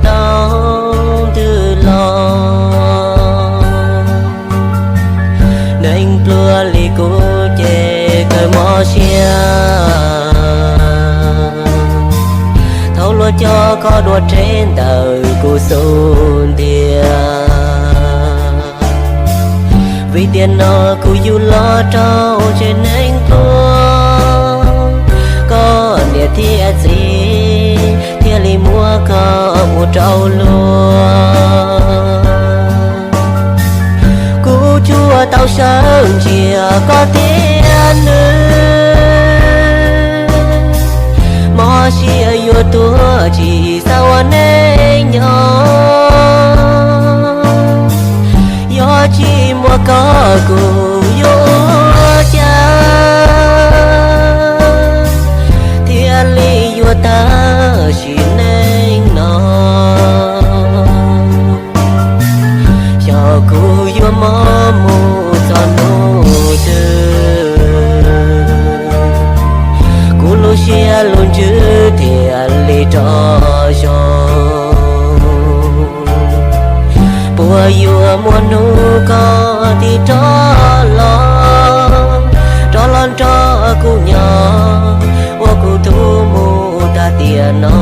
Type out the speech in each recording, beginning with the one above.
tau ntws los. Neeg pluag li kuv ces kawg mob siab. Thaum luag coj koj dua tsev ntawm kuv xub ntiag. Vim tiam no kuv yug los rau tsev neeg pluag, koj niam thiab txiv thiaj li muab koj ua rau luag. Kuv tsuas tau sawv ntsia koj thiab nws, mob siab yuav tuag tsis xav ua neej nyob. Yog tsis muaj koj kuv yuav ua cas thiaj li yuav tag sim neej no. Xyov kuv yuav mob mus txog hnub twg, kuv lub siab lub ntsws thiaj li rov zoo. Puas yuav muaj hnub koj thiaj rov los, rov los nrog kuv nyob ua kuv tus mus tag tiam no.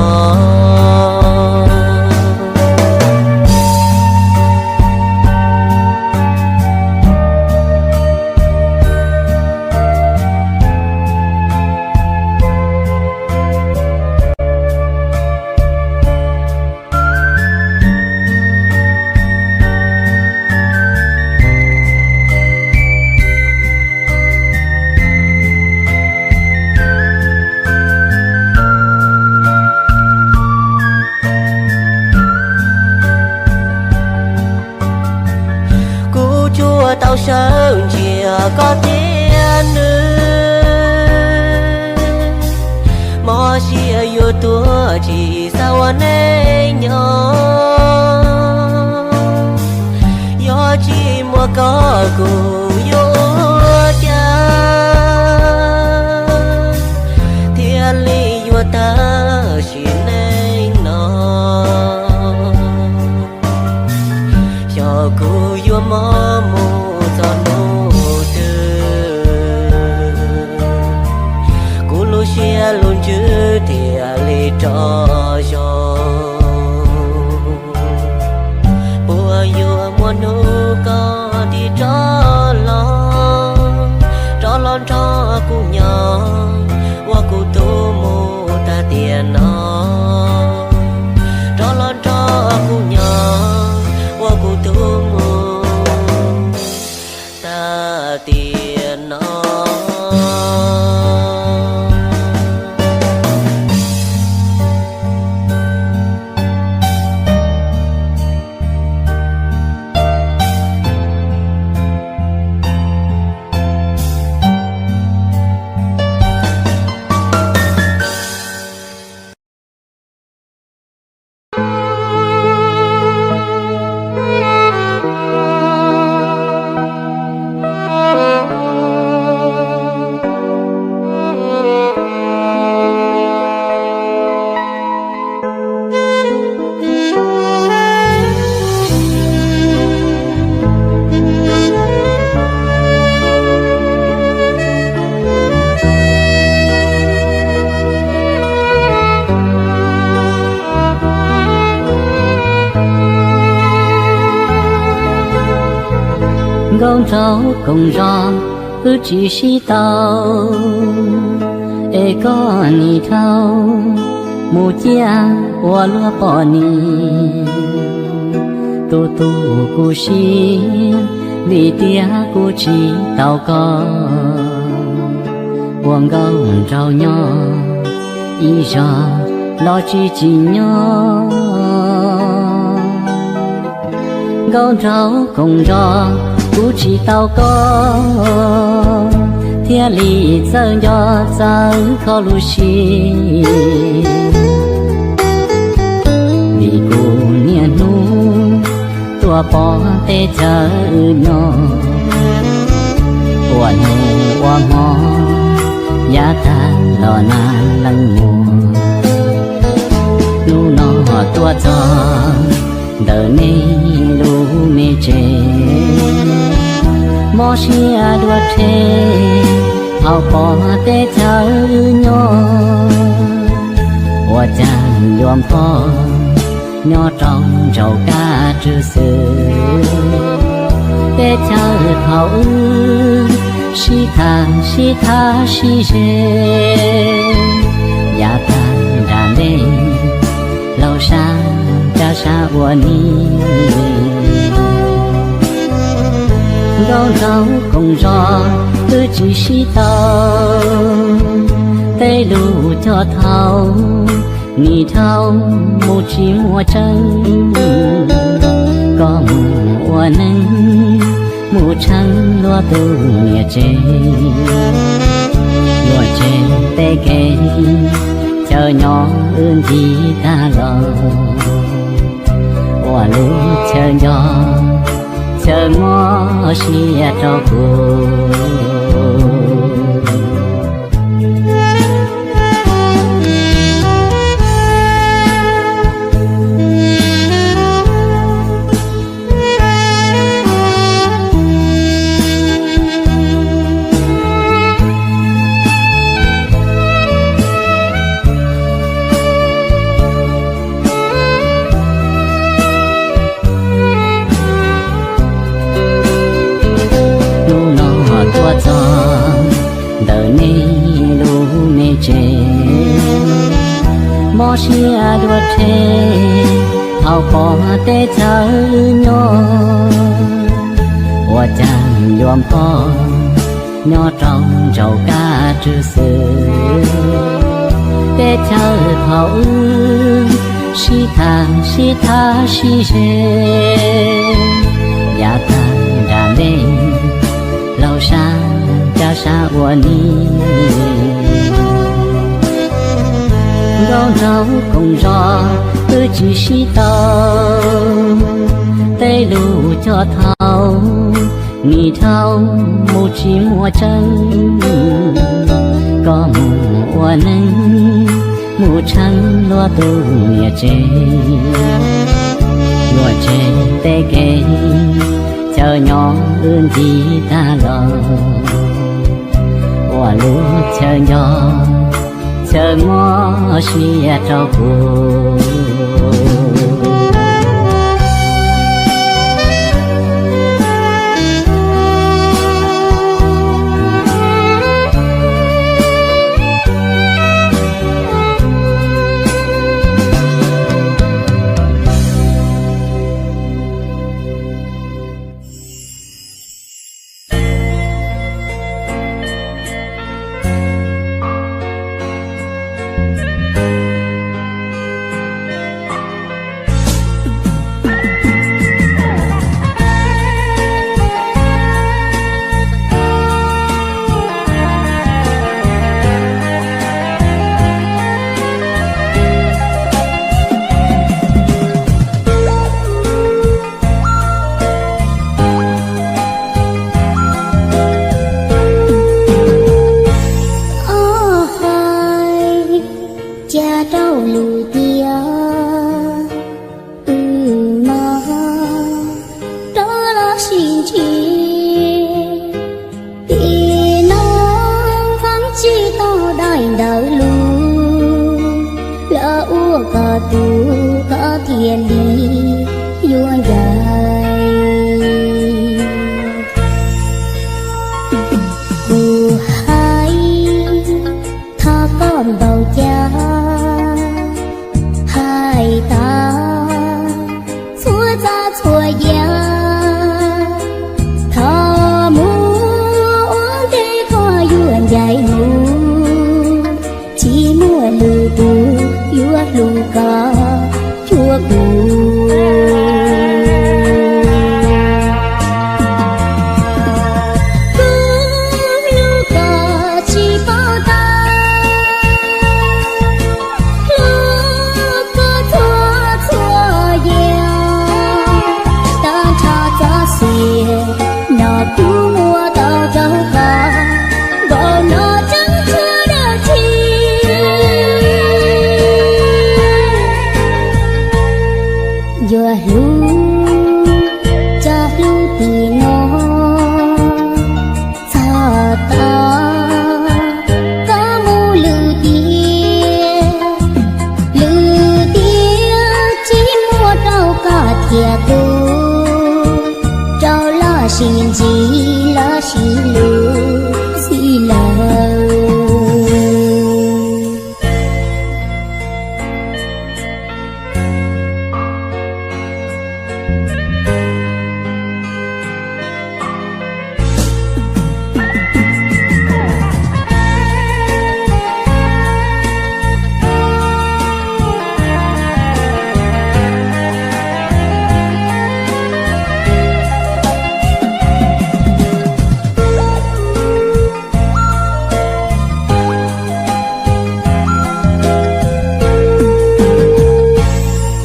Kuv tsuas tau sawv ntsia koj thiab nws, mob siab yuav tuag tsis xav ua neej nyob. Yog tsis muaj koj kuv yuav ua cas thiaj li yuav tag sim neej no. Xyov kuv yuav mob mus txog hnub twg, kuv lub siab lub ntsws thiaj li rov zoo. Puas yuav muaj hnub koj thiaj rov los, rov los nrog kuv nyob ua kuv tus mus tag tiam no. Rov los nrog kuv nyob ua kuv tus mus tag tiam no. Nkauj nraug koom zos wb tsis sib tau, es koj nim dhau mus ciaj ua luag poj niam. Tus tus kuv siab vim tias kuv tsis tau koj, ua nkauj nraug nyob ib zog los tsis tsim nyog. Nkauj nraug koom zos kuv tsis tau koj, thiaj li txawj nco txawv kho lub siab. Vim kuv niaj hnub tuaj pom teb chaws nyob, ua hnub ua hmo yav tag los nag leej muag. Hnub no Tuaj txog ntawm nej lub me tsev, mob siab dua rhe, thaum pom teb chaws wb nyob, ua cas yuav npog nyob rau ntsaum kab rwg xwb. Teb chaws thaum wb sib tham sib tham sib ze, yav tag nram ntej laug sab cab sab ua ni. Nkauj nraug koom zos twb tsis sib tau, tej lus cog thaum nim dhau mus tsis muaj tseeb. Koj mus ua neej mus tsheej luag tus niam tsev, luag tsev tej kev chaw nyob wb ncig tag los, ua lub chaw nco chaw mob siab rau kuv. Hnub no tuaj txog ntawm nej lub me tsev, mob siab dua rhe, thaum pom teb chaws wb nyob, ua cas yuav npog nyob rau ntsaum kab rwg xwb. Teb chaws thaum wb sib tham sib tham sib ze, yav tag nram ntej laug sab cab sab ua ni. Nkauj nraug koom zos twb tsis sib tau, tej lus cog thaum nim dhau mus tsis muaj tseeb. Koj mus ua neej mus tsheej luag tus niam tsev, luag tsev tej kev chaw nyob wb ncig tag los, ua lub chaw nco chaw mob siab rau kuv. Ob hais, cas rau lus tias wb mas rov los sib ntsib. Tim no foob tsis tau daim ntawv lus, lawv ua kom tus koj thiaj li yuav ncaim. Kuv hais thov koj npaum cas, hais tas txhua txoj txhua yam, thov mus ua ntej koj yuav ncaim mus, tsis muaj lwm tus yuav hlub koj cuag kuv. Kuv hlub koj tsis paub tag, hlub koj txhua txhua yam, tag nrho txoj sia no kuv muab tau rau koj, npaum no tseeb txhua dag ntxiv. Yuav hlub, cov hlub tim no, txog tau koj mus lwm tiam, lwm tiam tsis muaj rau koj thiab kuv, rau los sis ntsis los sis lus xij lawm.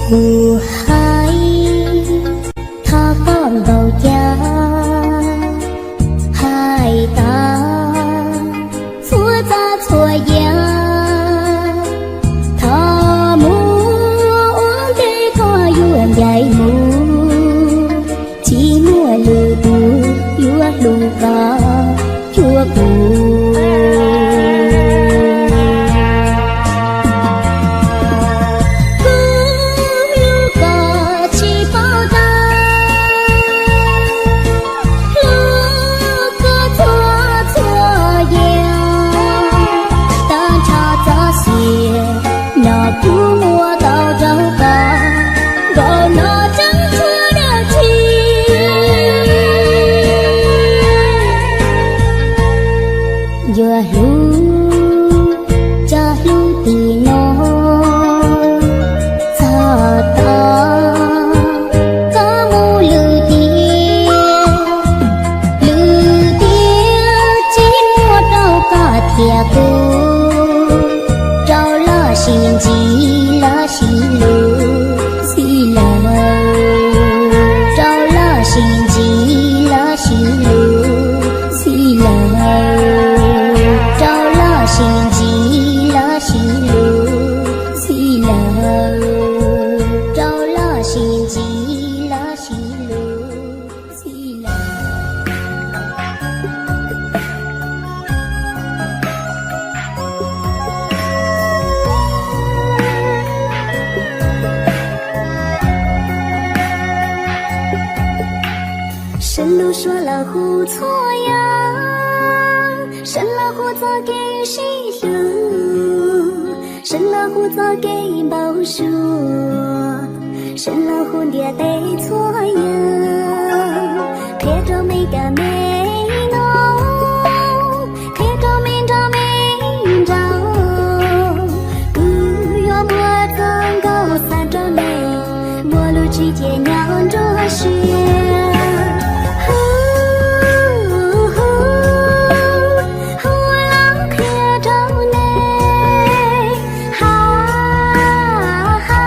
Kuv hais thov koj npaum cas, hais tas txhua txoj txhua yam, thov mus ua ntej koj yuav ncaim mus, tsis muaj lwm tus yuav hlub koj cuag kuv. Kuv hlub koj tsis paub tag, hlub koj txhua txhua yam, tag nrho txoj sia no kuv muab tau rau koj, npaum no tseeb txhua dab tsi. Yuav hlub, cov hlub tim no, txog tau koj mus lwm tiam, lwm tiam tsis muaj rau koj thiab kuv, rau los sis ntsis los sis lus xij lawm, rau los sis ntsis los sis lus xij lawm, rau los sis ntsis los sis lus xij lawm, rau los sis ntsis los sis lus xij lawm. Sawv lub suab los hu txhua yam, sawv los hu txoj kev sib hlub, sawv los hu txoj kev npau suav, sawv los hu ntiaj teb txhua yam, qhia rau me kab me no, qhia rau me nrog me nraug, kuv yuav muab txoj nkauj xa rau nej, muaj lub tswv ciaj nyob nruab siab. Hu, hu, hu los qhia rau nej, ha, ha,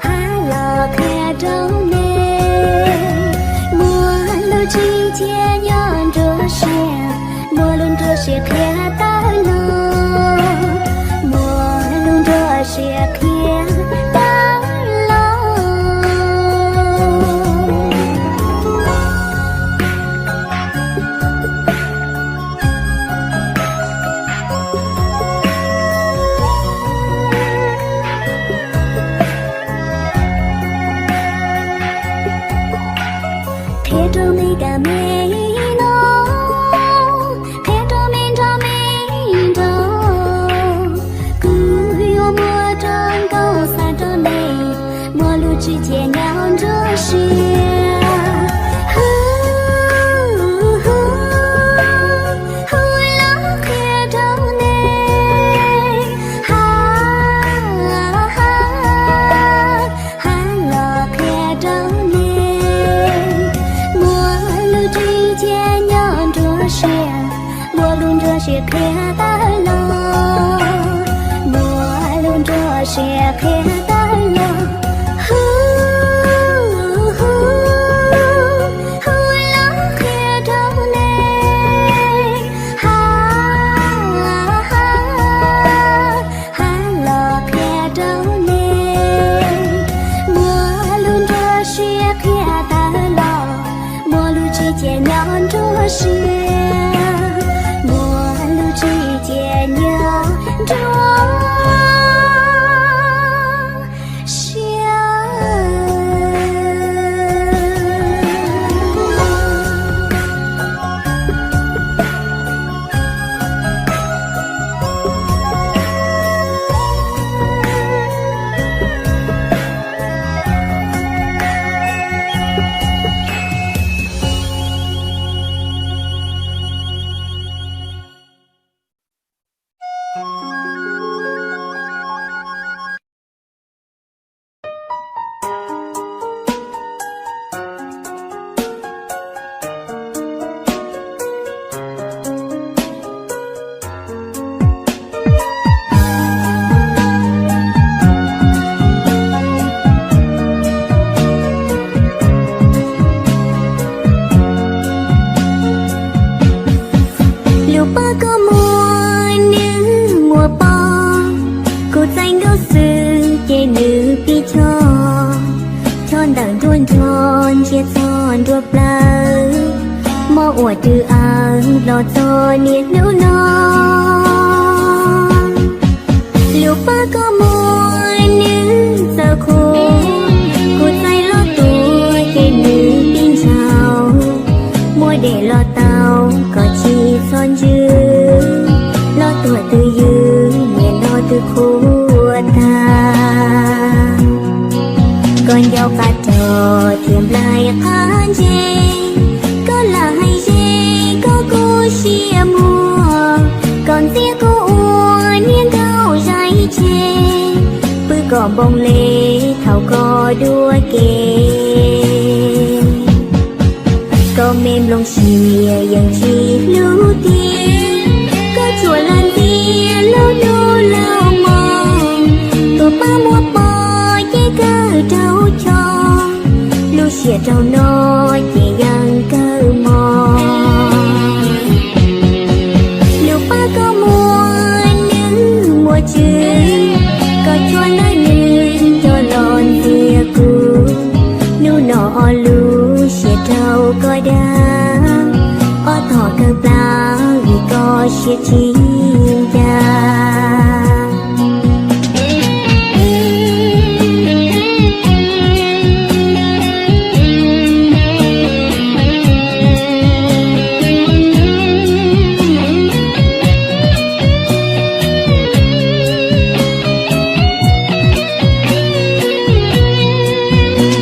ha los qhia rau nej, muaj lub tswv ciaj nyob nruab siab, muaj lub nruab siab qhia tawm los, muaj lub nruab siab qhia tawm los. Qhia rau me kab me no, qhia rau me nrog me nraug, kuv yuav muab txoj nkauj xa rau nej, muaj lub tswv ciaj nyob nruab siab. Hu, hu, hu los qhia rau nej, ha, ha, ha los qhia rau nej, muaj lub tswv ciaj nyob nruab siab, muaj lub nruab siab qhia tawm los, muaj lub nruab siab qhia tawm los. Hu, hu, hu los qhia rau nej, ha, ha, ha los qhia rau nej, muaj Ib choj, choj ntawm nruab nrog ntsia txog nruab plawv, mob uas rwb awv los txog niaj hnub no. Lub pab koj muaj nws txawv qhuav, kuv txais los tuaj ces nws pib ntsaum. Muaj dej los tau, koj tsis txhob ntsws, los tuaj twb ywm, niaj no twb qhuav tag. Koj ncauj qab rog thiab nplaig qab ntse, koj lam hais ze koj kuj siab muag. Koj ntxias kuv ua niag nkauj zais tseg, pw kom npoo le thaum koj dua ke. Koj me nplooj siab yeej tsis hlub tiag, koj tsuas lam ntxias laug dub laug mog. Tus pab muab pov ces kawg raug choj, lub siab rau no ces yeej kawg mog. Lub pab koj muaj nws muaj tswv, koj tsuas lam nws coj los ntxias kuv. Hnub no ob lub siab rau koj dag, ob tog kawg plab vim koj siab tsis ncaj.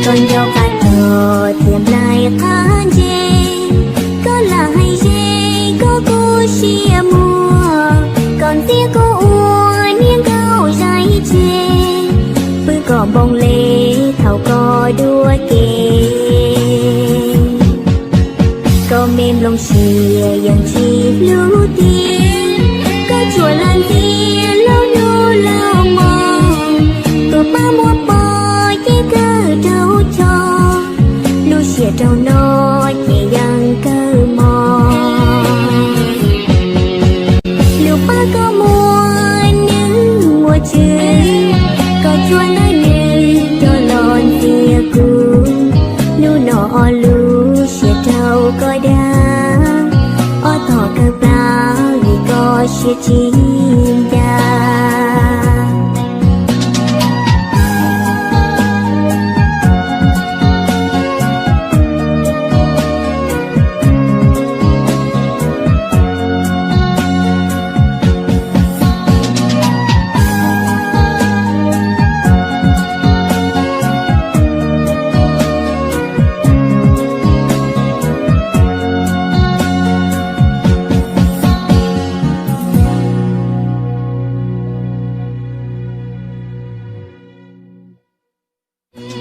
Koj ncauj qab rog thiab nplaig qab ntse, koj lam hais ze koj kuj siab muag. Koj ntxias kuv ua niag nkauj zais tseg, pw kom npoo le thaum koj dua ke. Koj me nplooj siab yeej tsis hlub tiag, koj tsuas lam ntxias laug dub laug mog. Tus pab muab pov ces kawg raug choj, lub siab rau no ces yeej kawg mog. Lub pab koj muaj nws muaj tswv, koj tsuas lam nws coj los ntxias kuv. Hnub no ob lub siab rau koj dag, ob tog kawg plab vim koj siab tsis ncaj.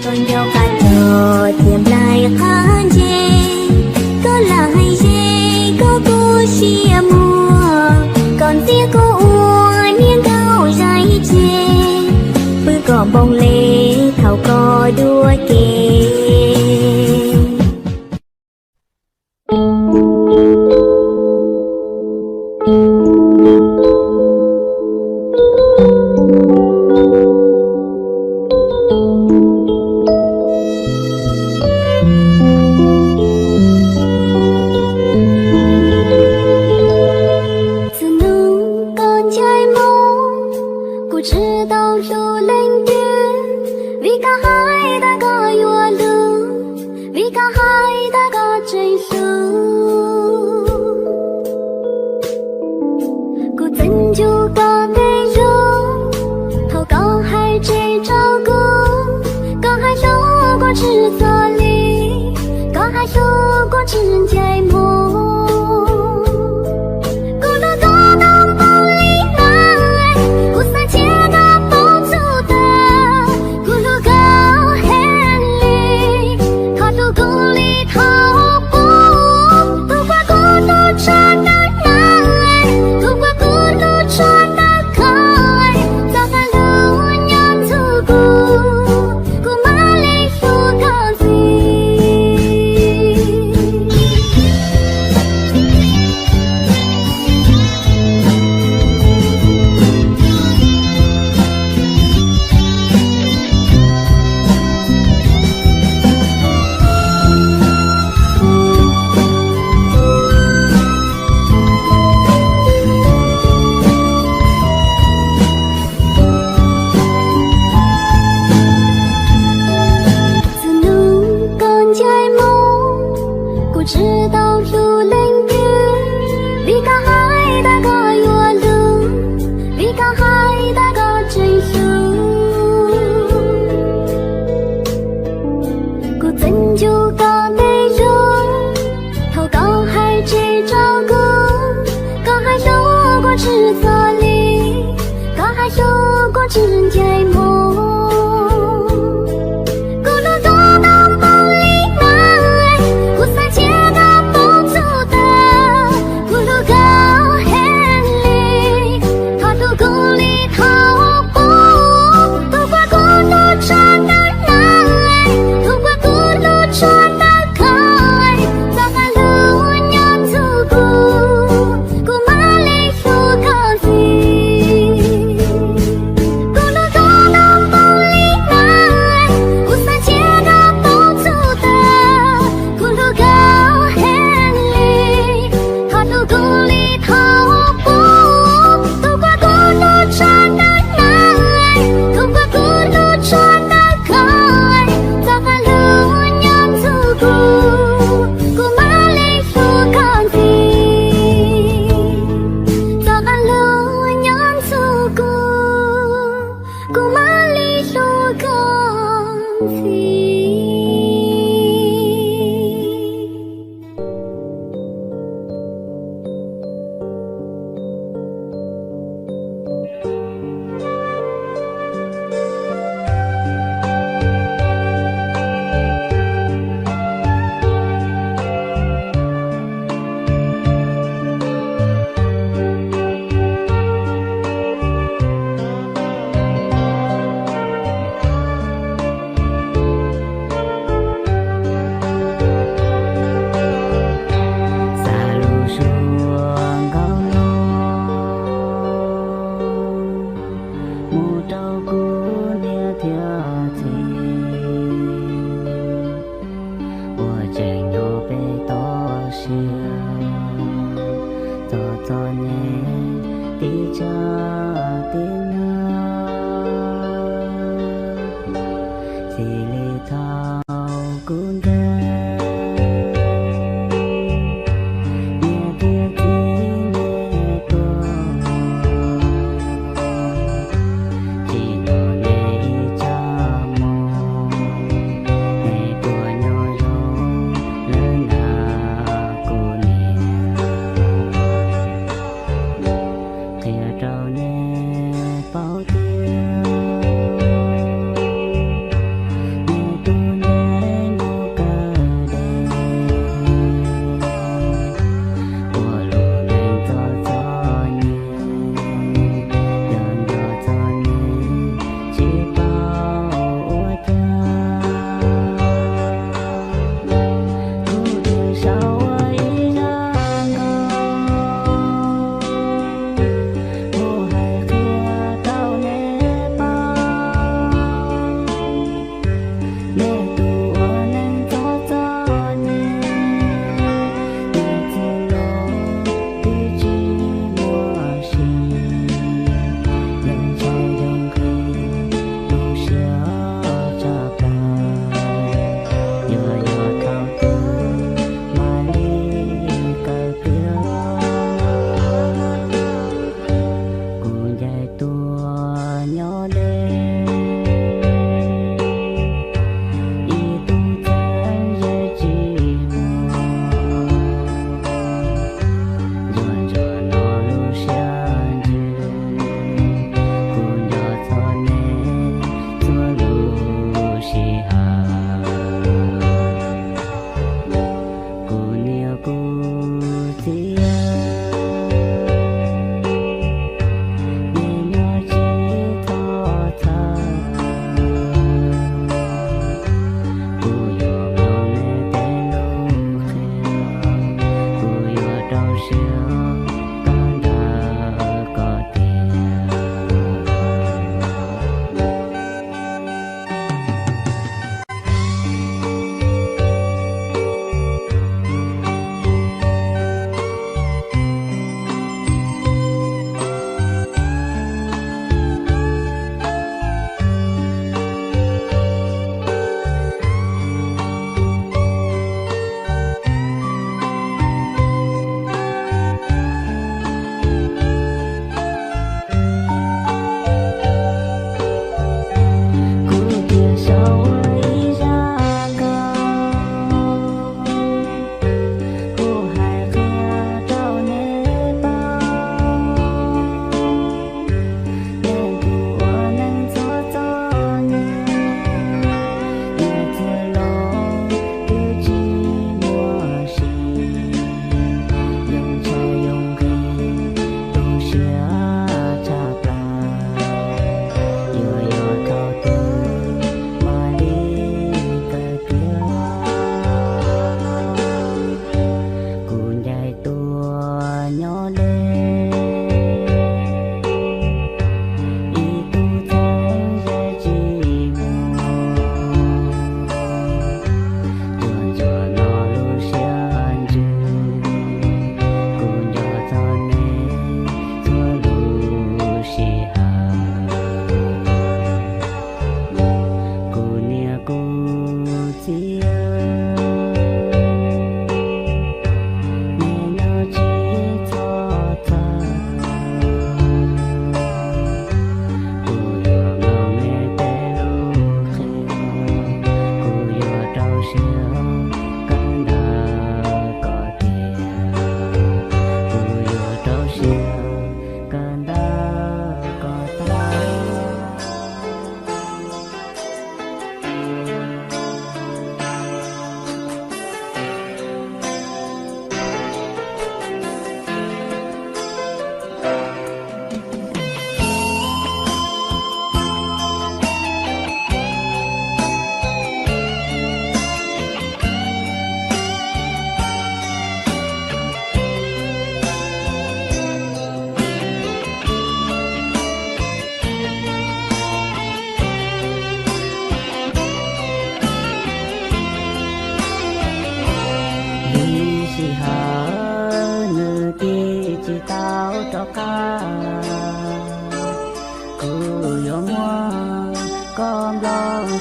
Koj ncauj qab rog thiab nplaig qab ntse, koj lam hais ze koj kuj siab muag. Koj ntxias kuv ua niag nkauj zais tseg, pw kom npoo le thaum koj dua ke. Txij hnub koj ncaim mus, kuv tsis tau hlub leej twg, vim koj hais tias koj yuav hlub, vim koj hais tias koj tseem hlub. Kuv txeev ntsug koj tej lus, thaum koj hais tseg rau kuv, koj hais hlub kuv tsis txog li, koj hais hlub kuv tsis ncaim mus. Kuv hlub koj tau npaum li na, kuv xav cia koj poob txhub tag. Kuv hlub koj heev li, thov hlub kuv li thaum ub. Tus uas kuv hlub tshaj tawm na, tus uas kuv hlub tshaj tawm koj, txoj kev hlub nyob nrog kuv, kuv mam li hlub koj ntxiv. xwb.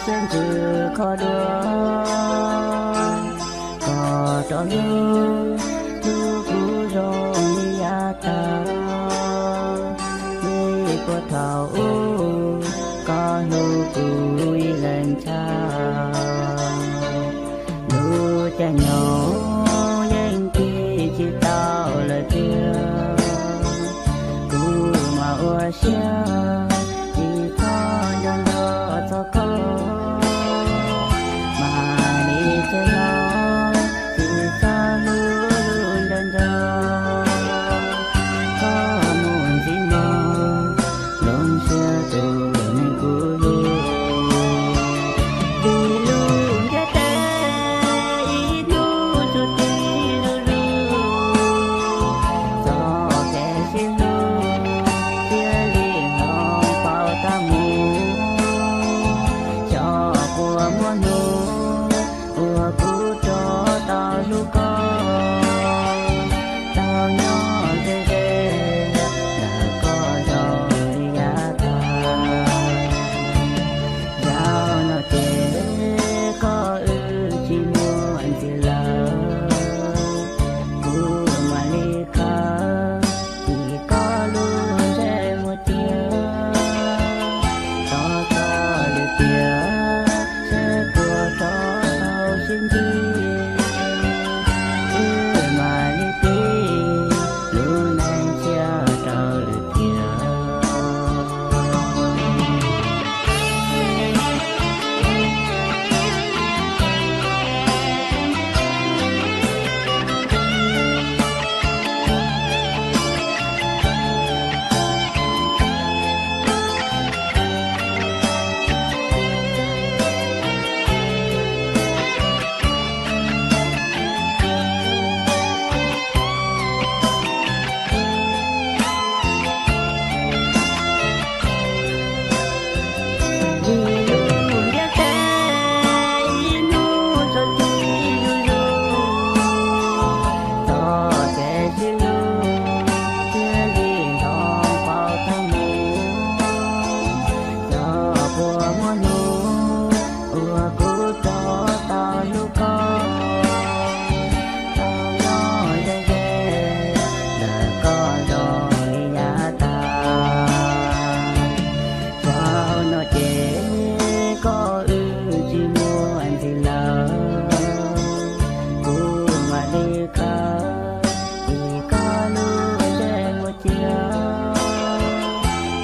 Siab ntsws kho dua, koj rov hlub, hlub kuv zoo li yav tag. Vim puag thaum ub, koj hlub kuv ib leeg tshaj. Lub caij nyoog yeej tig tsis tau lawm tiag. Kuv mas ua siab, tsis txhob nco nco txog koj. Mam li tseg los, tsis txhob hlub hlub nco nco. Koj mus ntxiv no, zoo siab tus neeg kuv hlub. Vim lub ntiaj teb ib hnub tsuas tib zuj zus, txoj kev sib hlub thiaj li hloov pauv tag mus. Xyov puas muaj hnub uas kuv rov tau hlub koj, tau nyob ze ze ntawm koj zoo li yav tag. Zaum no ces koj wb tsis muaj ntxiv lawm, kuv mam li khawv, vim koj lub ntsej muag tiag, tos txog lwm tiam, seb puas rov tau sib ntsib, wb mam li pib lub neej tshiab rau lwm tiam. Vim lub ntiaj teb ib hnub tsuas tib zuj zus, txoj kev sib hlub thiaj li hloov pauv tag mus. Xyov puas muaj hnub uas kuv rov tau hlub koj, tau nyob ze ze ntawm koj zoo li yav tag. Zaum no ces koj wb tsis muaj ntxiv lawm, kuv mam li khawv, vim koj lub ntsej muag tiag,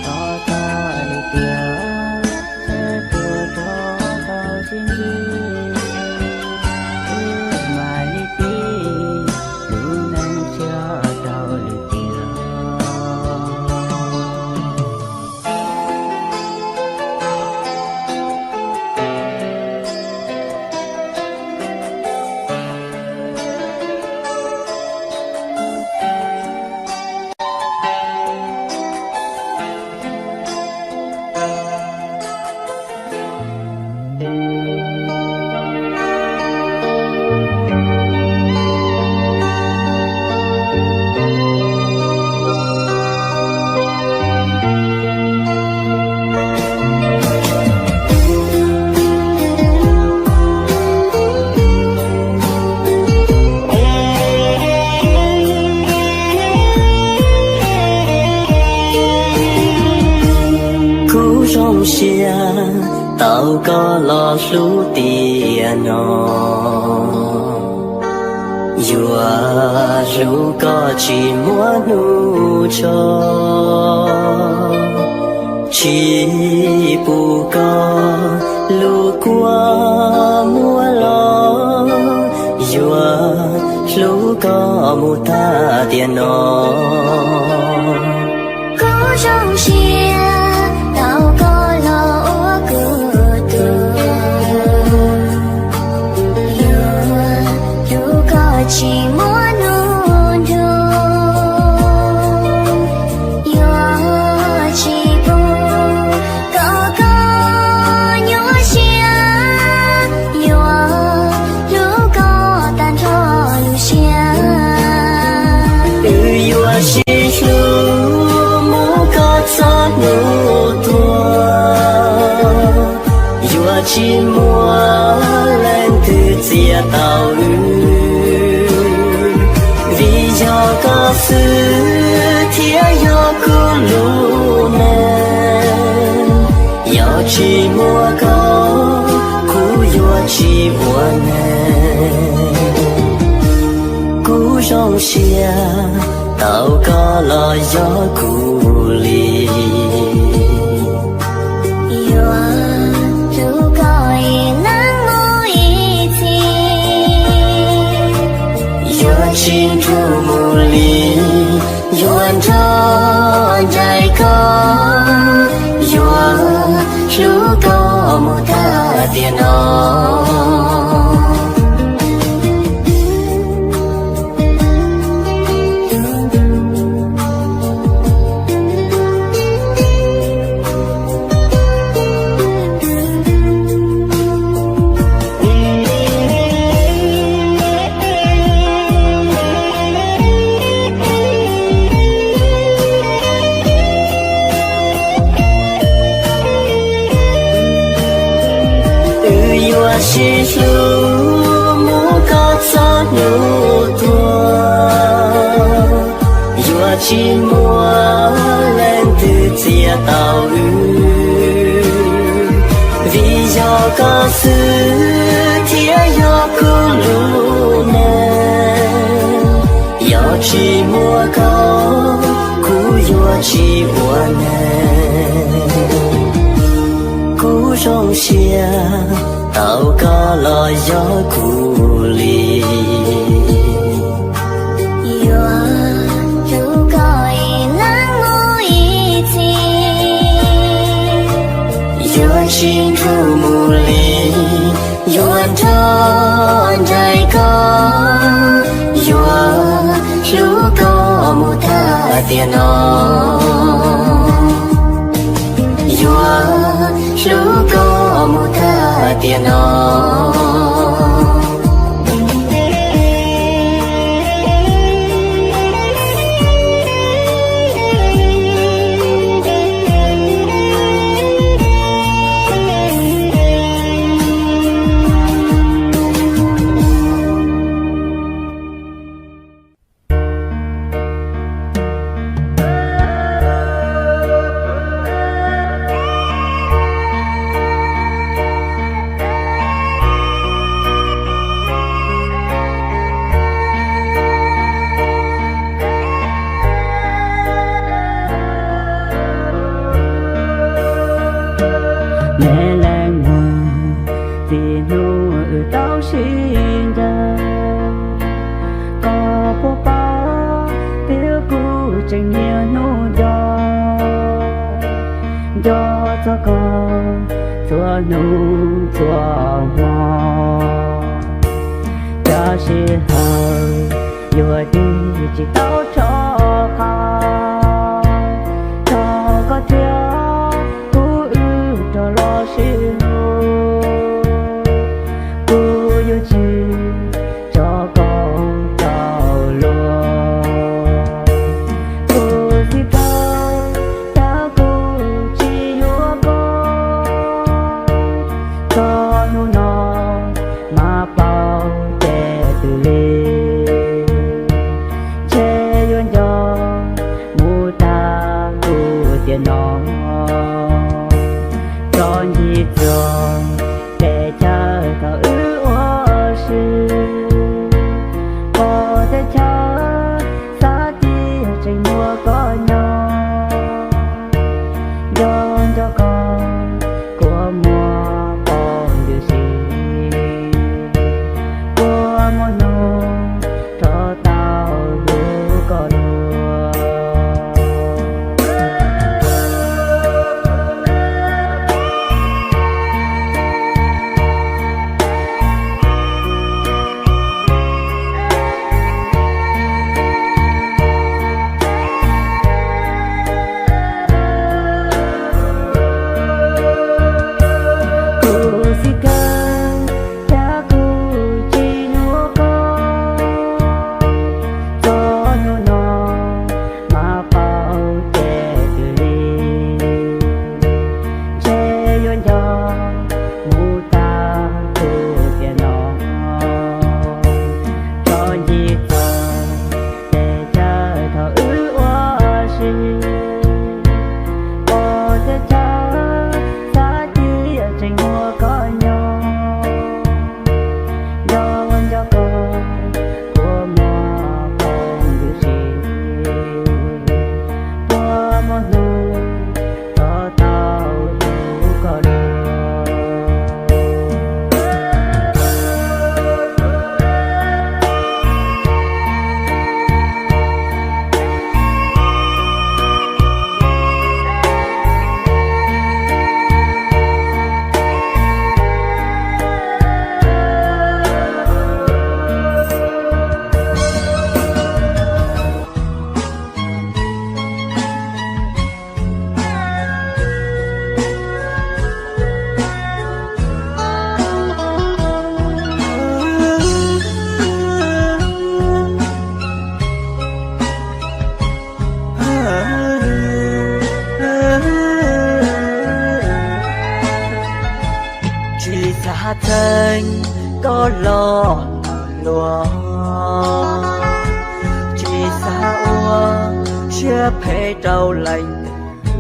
tos txog lwm tiam, seb puas rov tau sib ntsib, wb mam li pib lub neej tshiab rau lwm tiam. Kuv zoo siab tau koj los hlub tiam no, yuav hlub koj tsis muaj hnub tso. Tsis pum koj lub kua muag los, yuav hlub koj mus tag tiam no. Kuv zoo siab tau koj los ua kuv tus, yuav hlub koj tsis muaj hnub nrug, yuav tsis pub kom koj nyuaj siab, yuav hlub koj tag nrho lub siab. Wb yuav sib hlub Muaj leej twg txiav tau wb, vim yog koj xwb thiab yog kuv lub neej. Yog tsis muaj koj, kuv yuav tsis ua neeg. Kuv zoo siab tau koj los yog kuv li. Yuav hlub koj ib leeg mus ib txhis, yuav tsis nrug mus li, yuav nrog nraim koj, yuav hlub koj mus tag tiam no. Wb yuav sib hlub mus kom txog hnub tuag, yuav tsis muaj leej twg txiav tau wb, vim yog koj xwb thiab yog kuv lub neej. Yog tsis muaj koj, kuv yuav tsis ua neeg. Kuv zoo siab tau koj los yog kuv li. Yuav hlub koj ib leeg mus ib txhis, yuav tsis nrug mus li, yuav nrog nraim koj, yuav hlub koj mus tag tiam no, yuav hlub koj mus tag tiam no. Me leej muam, txij hnub wb tau sib ncaim, koj puas paub tias kuv tseem niaj hnub nco, nco txog koj txhua hnub txhua hmo. Cov sij hawm yuav dig tsis tau rho qab, txog koj thiab kuv wb rov los sib hlub. Kuv yuav tsis tso koj tau luag, kuv xav tau thiab kuv tsis yuav koj, txog hnub no mas paub ces twg li, ntshe yuav nco neeg koj los ntawm luag, tsis xav ua siab phem rau leej twg.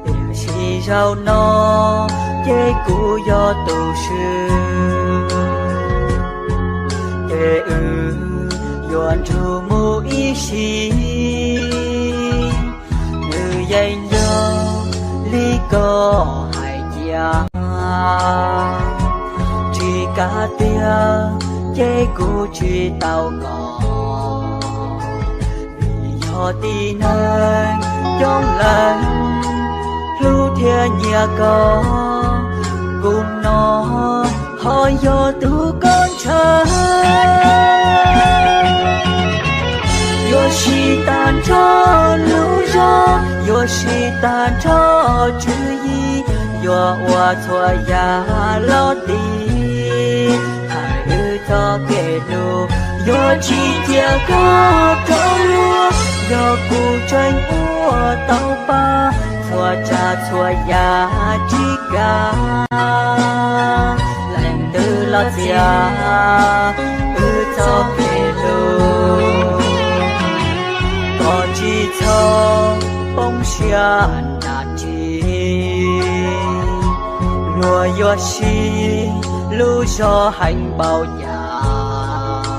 Tiam sis zaum no ces kuv yog tus swm, ces wb yuav nrug mus ib sim. Nws yeej yog li koj hais cia, tsis kav tiag ces kuv tsis tau koj. Vim yog tib neeg coob leej hlub thiab nyiam koj, kuv no ho yog tus koj ntshaw. Yuav siv tag nrho lub zog, yuav siv tag nrho tswv yim, yuav ua txhua yam los tiv. Hais wb txoj kev hlub, yuav tsis cia koj rov luag, yog kuv tseem ua tau pab, txhua tsav txhua yam tsis kav. Leej twg los txiav wb txoj kev hlub, koj tsis txhob poob siab dab tsi. Luag yuav siv lub zog heev npaum cas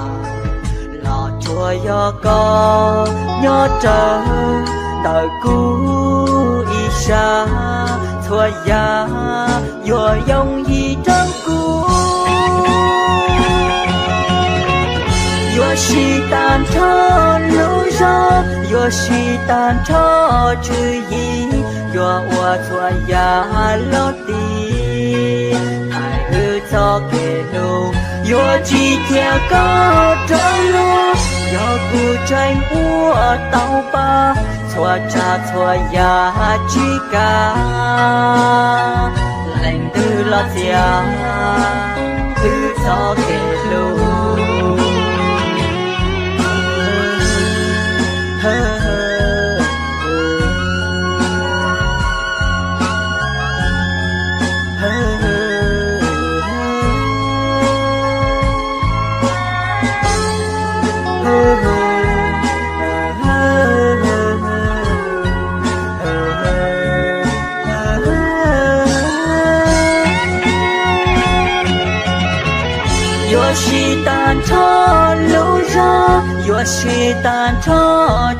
los tsuas yog koj nyob rawv ntawm kuv ib sab, txhua yam yuav yooj yim rau kuv. Yuav siv tag nrho lub zog, yuav siv tag nrho tswv yim, yuav ua txhua yam los tiv. Hais wb txoj kev hlub, yuav tsis cia koj rov luag, yog kuv tseem ua tau pab, txhua tsav txhua yam tsis kav. Leej twg los txiav wb txoj kev hlub. Yuav siv tag nrho lub zog, yuav siv tag nrho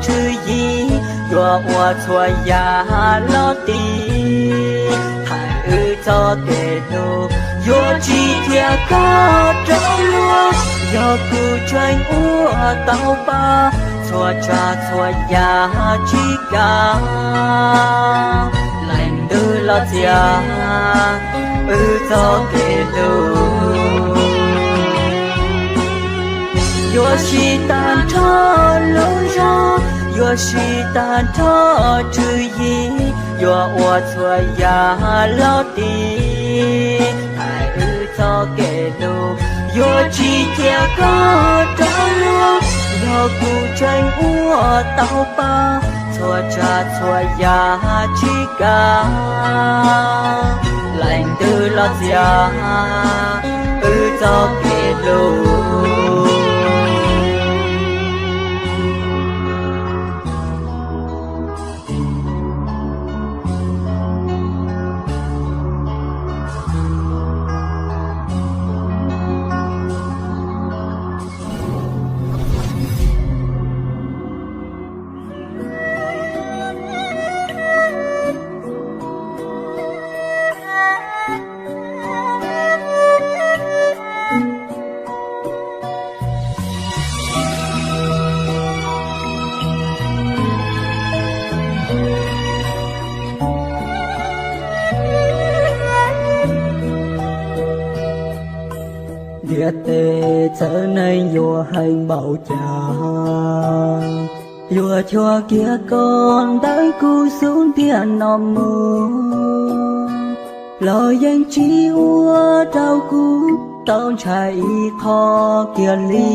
tswv yim, yuav ua txhua yam los tiv. Hais wb txoj kev hlub, yuav tsis cia koj rov luag, yog kuv tseem ua tau pab, txhua tsav txhua yam tsis kav. Leej twg los txiav wb txoj kev hlub. Yuav siv tag nrho lub zog, yuav siv tag nrho tswv yim, yuav ua txhua yam los tiv. Hais wb txoj kev hlub, yuav tsis cia koj rov luag, yog kuv tseem ua tau pab, txhua tsav txhua yam tsis kav. Leej twg los txiav wb txoj kev hlub. Ntiaj teb txawv neeg yuav heev npaum cas, yuav cuag kiag koj ntawm kuv xub ntiag no mus, los yeej tsis ua rau kuv tau ntshai ib qho kiag li,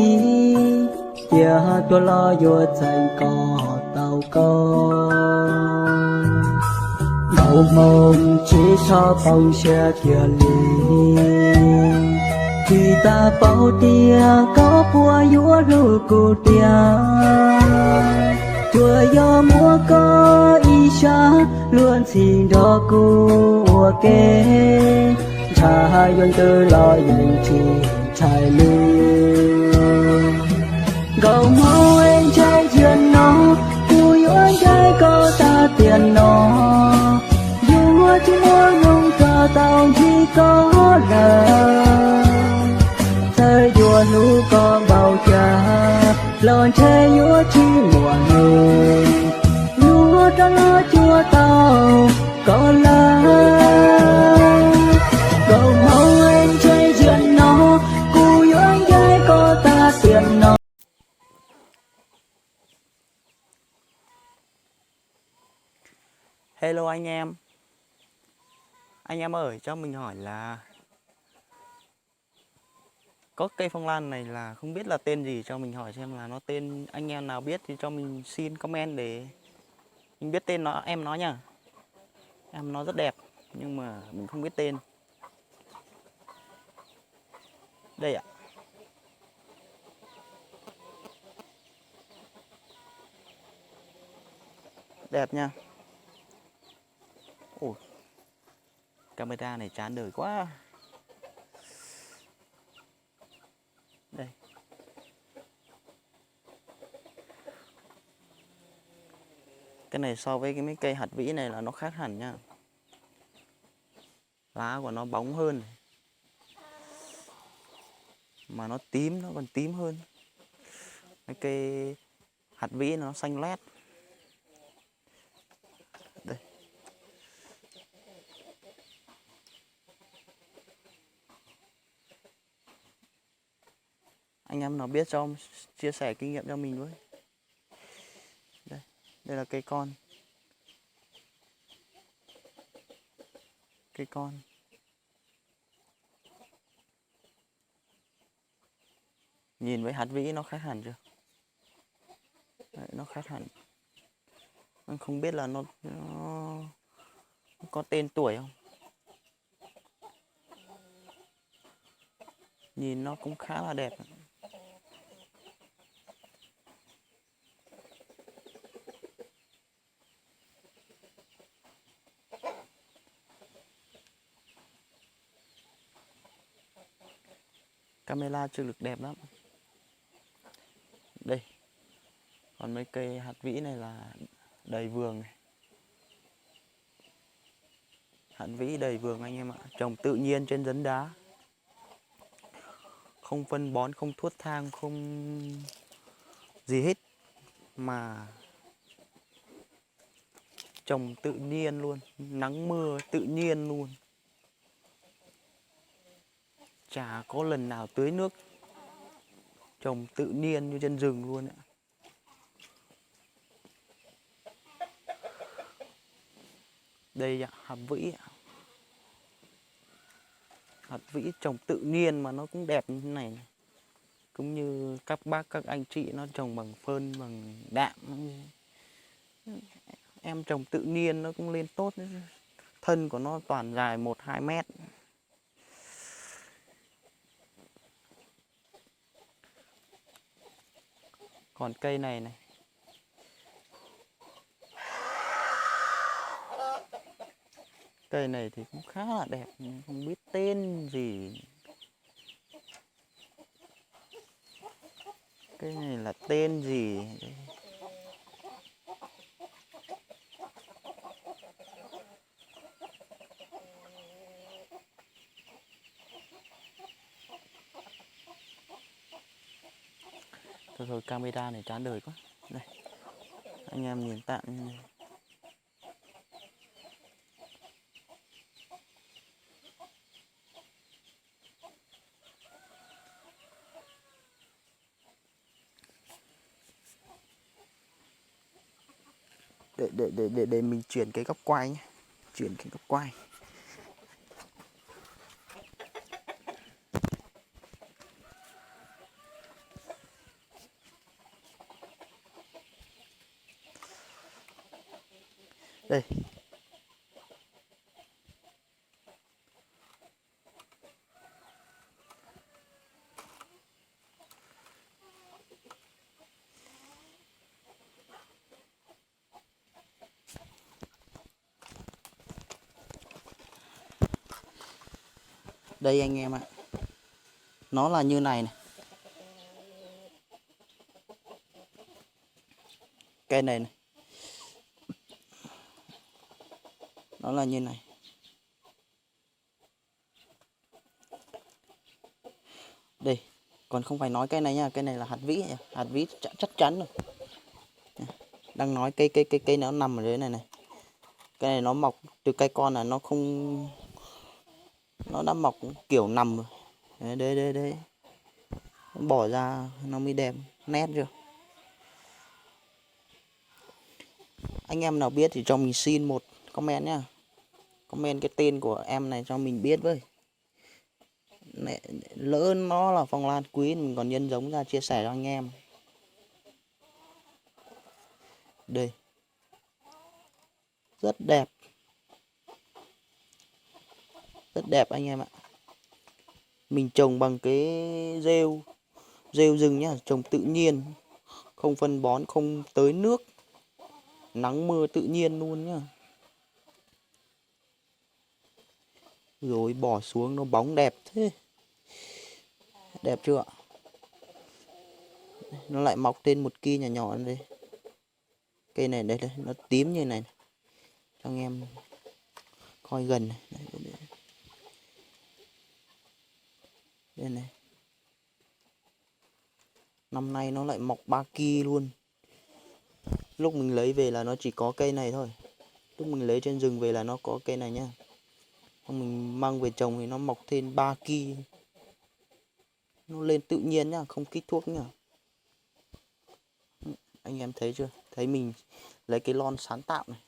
cia tuaj los yuav txeeb kom tau koj. Ntaus moo tsis txhob poob siab kiag li, Xav paub tias koj puas yuav hlub kuv tiag, tsuas yog muab koj ib sab luag ntxhi nrog kuv ua ke, ntshai yuav ntws los yeej tsis ntshai li. Nkauj hmoob es ntshai ziag no, kuv yuav ntshai koj tag tiam no, yuav tsis muaj hnub koj tau ntsib koj lawm. Txawm yuav hlub koj npaum cas los ntshe yuav tsis muaj hnub yuav rov los cuag tau koj lawm. Nkauj hmoob es ntshai ziag no, kuv yuav ntshai koj tag tiam no. Hello anh em. Anh em ơi, cho mình hỏi là có cây phong lan này là không biết là tên gì, cho mình hỏi xem là nó tên, anh em nào biết thì cho mình xin comment để mình biết tên nó, em nó nha. Em nó rất đẹp nhưng mà mình không biết tên. Đây ạ. Đẹp nha. Ui, camera này chán đời quá. Đây. Cái này so với cái mấy cây hạt vĩ này là nó khác hẳn nha. Lá của nó bóng hơn này. Mà nó tím, nó còn tím hơn. Mấy cây hạt vĩ nó xanh lét. Đây. Anh em nào biết cho chia sẻ kinh nghiệm cho mình với. Đây, đây là cây con. Cây con. Nhìn với hạt vĩ nó khác hẳn chưa? Đấy, nó khác hẳn. Anh không biết là nó, nó có tên tuổi không? Nhìn nó cũng khá là đẹp. Camera chịu lực đẹp lắm. Đây. Còn mấy cây hạt vĩ này là đầy vườn này. Hạt vĩ đầy vườn anh em ạ. Trồng tự nhiên trên giếng đá. Không phân bón, không thuốc thang, không gì hết. Mà trồng tự nhiên luôn. Nắng mưa tự nhiên luôn. Chả có lần nào tưới nước, trồng tự nhiên như trên rừng luôn ạ. Đây ạ, hạt vĩ ạ. Hạt vĩ trồng tự nhiên mà nó cũng đẹp như thế này này. Cũng như các bác, các anh chị nó trồng bằng phân, bằng đạm. Em trồng tự nhiên nó cũng lên tốt. Thân của nó toàn dài một hai mét. Còn cây này này. Cây này thì cũng khá là đẹp, nhưng không biết tên gì. Cái này là tên gì? Thôi thôi, camera này chán đời quá. Đây. Anh em nhìn tạm. Để, để, để, để, để mình chuyển cái góc quay nhé. Chuyển cái góc quay. Đây. Đây anh em ạ. Nó là như này này. Cây này này. Nó là như này. Đây, còn không phải nói cây này nha, cây này là hạt vĩ, hạt vĩ chắc, chắc chắn rồi. Đang nói cây cây cây cây nó nằm ở dưới này này. Cái này nó mọc từ cây con là nó không, nó đã mọc kiểu nằm rồi. Đấy, đấy, đấy, đấy. Bỏ ra nó mới đẹp nét chưa? Anh em nào biết thì cho mình xin một comment nhá. Comment cái tên của em này cho mình biết với. Lỡ nó là phong lan quý, mình còn nhân giống ra chia sẻ cho anh em. Đây. Rất đẹp. Rất đẹp anh em ạ. Mình trồng bằng cái rêu, rêu rừng nhá, trồng tự nhiên, không phân bón, không tưới nước, nắng mưa tự nhiên luôn nhá. Rồi bỏ xuống nó bóng đẹp thế. Đẹp chưa ạ? Nó lại mọc trên một kia nhỏ nhỏ đây. Cây này đây, đây, nó tím như này. Cho anh em coi gần này. Đây, đây, đây. Đây này. Năm nay nó lại mọc ba ki luôn. Lúc mình lấy về là nó chỉ có cây này thôi. Lúc mình lấy trên rừng về là nó có cây này nhá. Xong mình mang về trồng thì nó mọc thêm ba ki. Nó lên tự nhiên nhá, không kích thuốc nhá. Anh em thấy chưa? Thấy mình lấy cái lon sáng tạo này,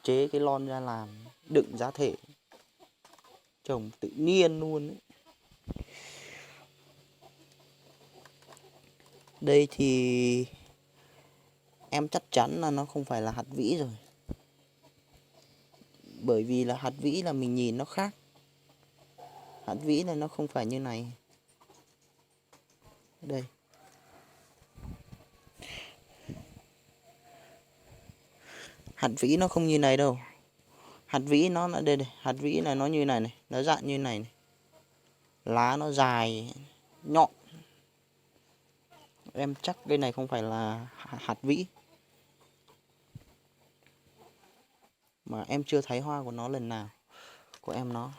chế cái lon ra làm đựng giá thể, trồng tự nhiên luôn ấy. Đây thì em chắc chắn là nó không phải là hạt vĩ rồi. Bởi vì là hạt vĩ là mình nhìn nó khác. Hạt vĩ là nó không phải như này. Đây. Hạt vĩ nó không như này đâu. Hạt vĩ nó, nó đây, đây. Hạt vĩ là nó như này này, nó dạng như này này. Lá nó dài, nhọn. Em chắc cái này không phải là hạt vĩ. Mà em chưa thấy hoa của nó lần nào. Của em nó.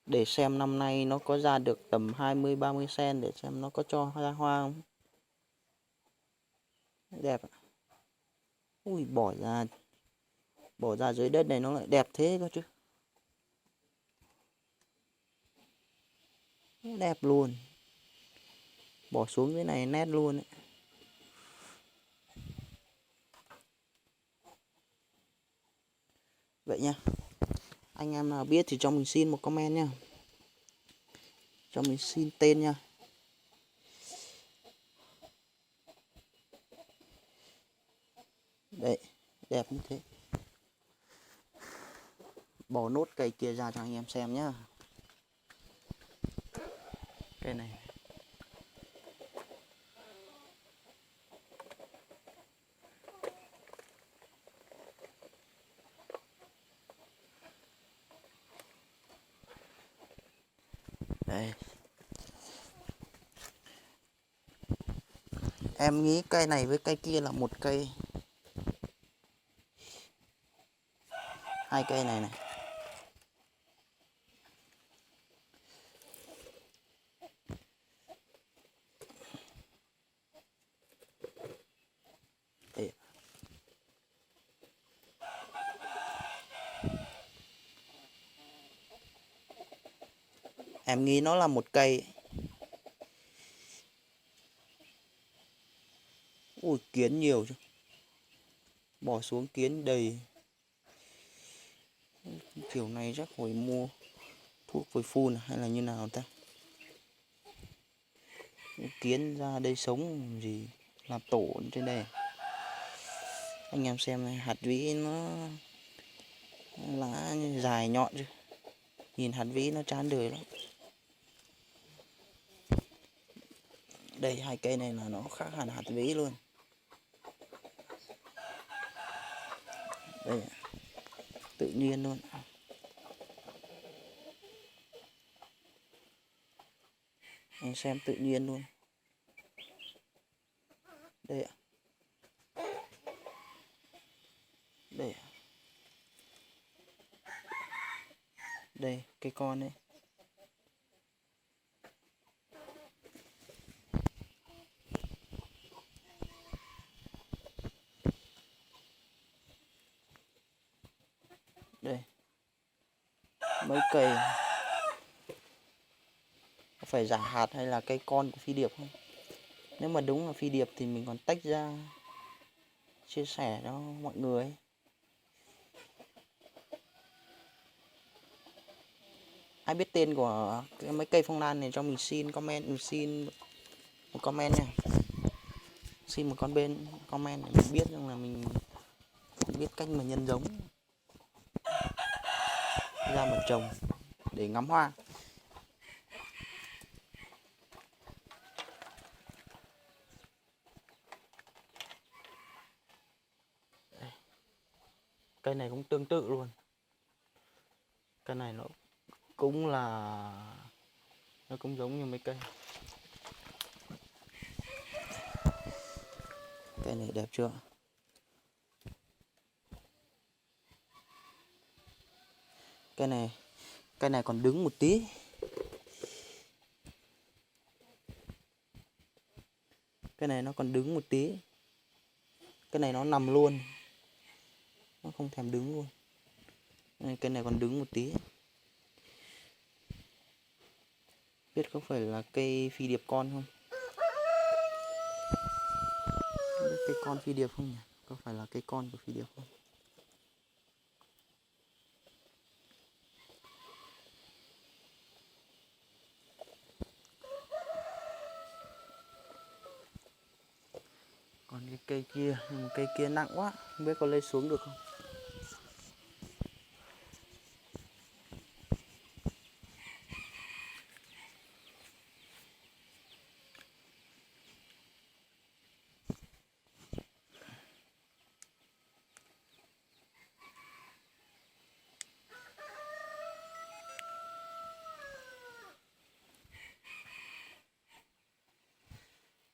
Để xem năm nay nó có ra được tầm hai mươi ba mươi sen để xem nó có cho ra hoa không. Đẹp. Ui, bỏ ra, bỏ ra dưới đất này nó lại đẹp thế cơ chứ. Đẹp luôn. Bỏ xuống dưới này nét luôn ấy. Vậy nha. Anh em nào biết thì cho mình xin một comment nha. Cho mình xin tên nha. Đây, đẹp như thế. Bỏ nốt cây kia ra cho anh em xem nhá. Cây này. Đây. Em nghĩ cây này với cây kia là một cây. Hai cây này này. Ê. Em nghĩ nó là một cây. Ui, kiến nhiều chứ. Bỏ xuống kiến đầy. Kiểu này chắc phải mua thuốc về phun hay là như nào ta? Kiến ra đây sống gì, làm tổ trên đây. Anh em xem này, hạt vĩ nó lá dài nhọn chứ. Nhìn hạt vĩ nó chán đời lắm. Đây, hai cây này là nó khác hẳn hạt vĩ luôn. Đây, tự nhiên luôn. Anh xem tự nhiên luôn. Đây ạ. Đây ạ. Đây, cây con đấy. Đây. Mấy cây có phải giả hạt hay là cây con của phi điệp không? Nếu mà đúng là phi điệp thì mình còn tách ra chia sẻ cho mọi người. Ai biết tên của cái, mấy cây phong lan này cho mình xin comment, mình xin một comment nha. Xin một con bên comment để mình biết rằng là mình biết cách mà nhân giống ra mà trồng để ngắm hoa. Cây này cũng tương tự luôn. Cái này nó cũng là, nó cũng giống như mấy cây. Cái này đẹp chưa? Cái này, cái này còn đứng một tí. Cái này nó còn đứng một tí. Cái này nó nằm luôn. Nó không thèm đứng luôn. Cái này còn đứng một tí. Biết có phải là cây phi điệp con không? Không biết cây con phi điệp không nhỉ? Có phải là cây con của phi điệp không? Còn cái cây kia, nhưng mà cây kia nặng quá, không biết có lê xuống được không.